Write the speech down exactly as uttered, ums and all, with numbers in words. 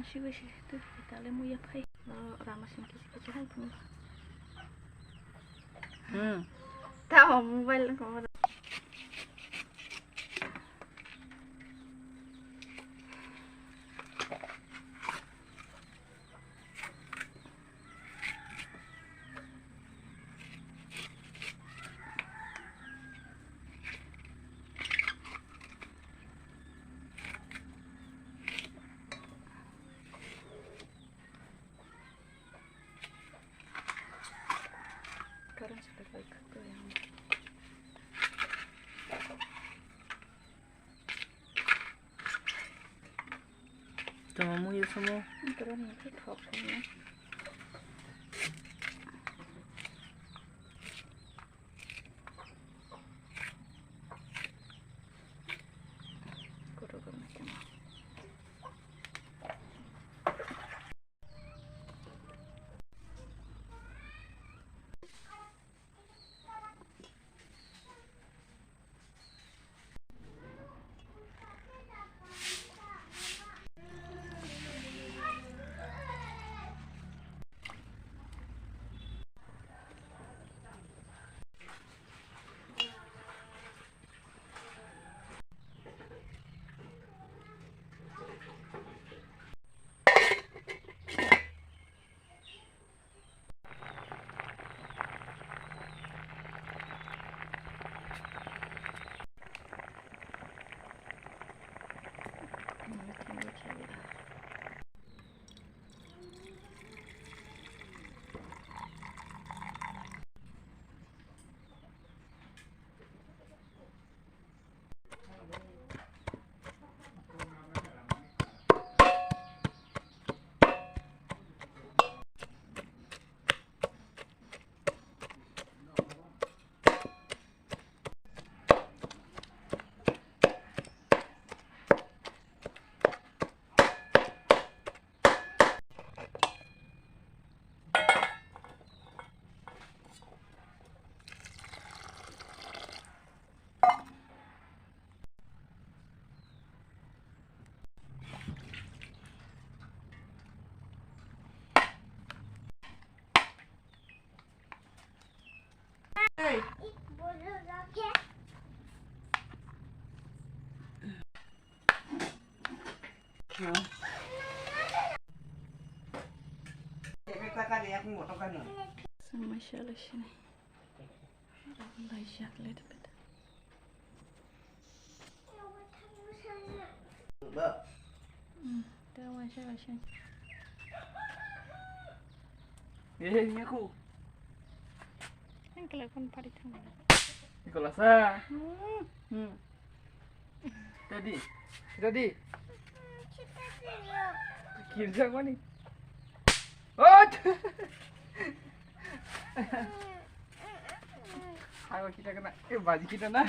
Sigo si tu tale muya phai. Rama sing kisi kisi hai phung. Hmm. Tamo mobile ko. Karon sa ka ka yang. Tama muya samo. Karon ni ka thok ko. Kotor kotor na tama. Sama siya lang siya. Laijak little bit. Hmm, tei waisa waisa. Eh, ini aku. Yang kelakon pari thang. Ini kelas ah. Hmm. Hmm. Tadi. Tadi. Kirja kau ni. Oh. Hai, kita kena. Eh, baju kita na.